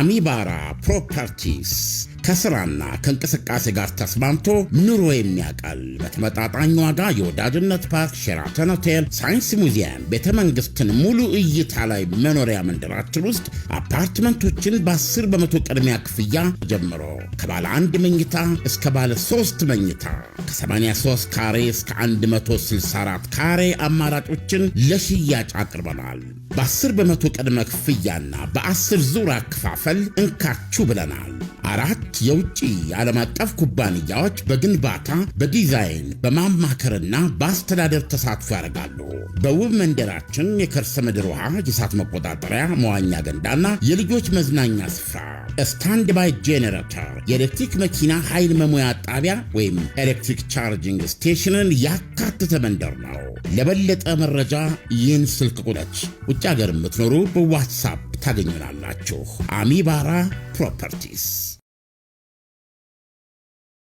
አሚባራ ፕሮፐርቲስ ከስራና ከእንቅስቃሴ ጋር ተስማምቶ ኑሮ የሚያቀል በተመጣጣኝ ዋጋ የወዳጅነት ፓርክ፣ ሼራተን ሆቴል፣ ሳይንስ ሙዚየም፣ ቤተ መንግስትን ሙሉ እይታ ላይ መኖሪያ መንደራችን ውስጥ አፓርትመንቶችን በ10% ቅድሚያ ክፍያ ጀምሮ ከባለ አንድ መኝታ እስከ ባለ ሶስት መኝታ ከ83 ካሬ እስከ 164 ካሬ አማራጮችን ለሽያጭ አቅርበናል። በ10% ቅድመ ክፍያና በ10 ዙር አከፋፈል እንካችሁ ብለናል። አራት የውጭ ዓለም አቀፍ ኩባንያዎች በግንባታ፣ በዲዛይን፣ በማማከርና በአስተዳደር ተሳትፎ ያደርጋሉ። በውብ መንደራችን የከርሰ ምድር ውሃ፣ የእሳት መቆጣጠሪያ፣ መዋኛ ገንዳና የልጆች መዝናኛ ስፍራ፣ standby generator፣ የኤሌክትሪክ መኪና ኃይል መሙያ ጣቢያ ወይም electric charging station ን ያካተተ መንደር ነው። ለበለጠ መረጃ ይህን ስልክ ቁጥር፣ ውጭ ሀገር የምትኖሩ በዋትሳፕ ታገኙናላችሁ። አሚባራ ፕሮፐርቲስ።